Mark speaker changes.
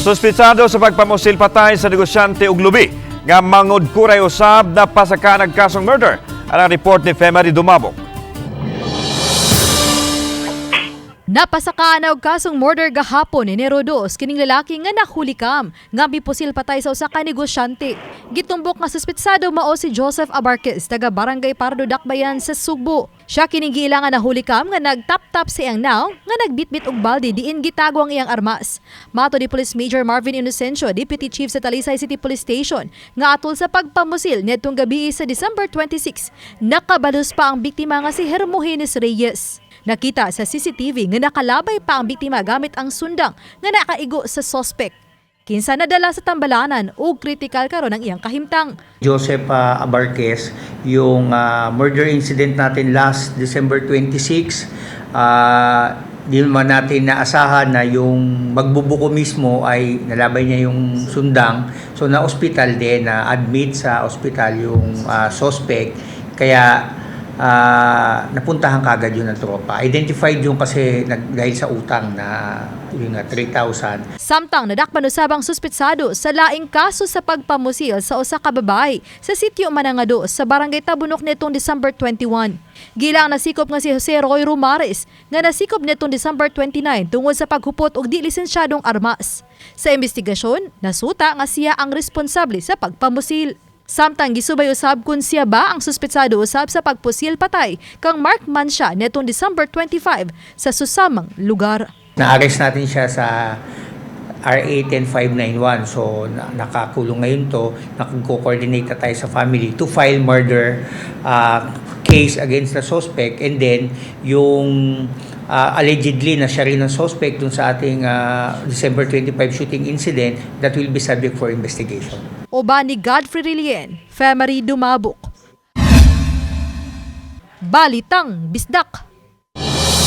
Speaker 1: Suspitsado sa pagpamusil patay sa negosyante og lubi nga mangudkuray usab napasaka og kasong murder. Ang report ni Femary Dumabok.
Speaker 2: Napasaka na og kasong murder gahapon, Enero 2, kining lalaki nga nahulikam nga mipusil patay sa usa ka negosyante. Gitumbok nga suspetsado mao si Joseph Abarquez, taga Barangay Pardo, Dakbayan sa Sugbo. Siya kining giila nga nahulikam nga nagtap-tap sa iyang nawong nga nagbitbit og balde diin gitago ang iyang armas. Matod ni Police Major Marvin Inocencio, Deputy Chief sa Talisay City Police Station, nga atol sa pagpamusil niadtong gabi sa December 26, nakabalus pa ang biktima nga si Hermogenes Reyes. Nakita sa CCTV nga nakalabay pa ang biktima gamit ang sundang nga nakaigo sa sospek. Kinsa nadala sa tambalanan ug kritikal karon ang iyang kahimtang.
Speaker 3: Joseph Abarquez, yung murder incident natin last December 26, di naman natin naasahan na yung magbubuko mismo ay nalabay niya yung sundang. So na-ospital din, na-admit sa ospital yung suspect. Kaya napuntahan kagad yun ng tropa. Identified yung kasi dahil sa utang na yung 3,000.
Speaker 2: Samtang nadakpan usab ang suspetsado sa laing kaso sa pagpamusil sa usa ka babae sa sitio Manangado sa Barangay Tabunok nitong December 21. Gilang nasikop nga si Jose Roy Rumares nga nasikop nitong December 29 tungod sa paghupot og di lisensyadong armas. Sa investigasyon, nasuta nga siya ang responsable sa pagpamusil. Samtang gisubay usab kung siya ba ang suspetsado usab sa pagpusil patay kang Mark Mansha nitong December 25 sa susamang lugar.
Speaker 3: Na-arrest natin siya sa RA 10591. So, nakakulong ngayon to. Nakag-coordinate na tayo sa family to file murder case against the suspect. And then, yung allegedly na siya rin ang suspect dun sa ating December 25 shooting incident, that will be subject for investigation.
Speaker 2: Uban ni Godfrey Rilien, Femary Dumabok. Balitang Bisdak.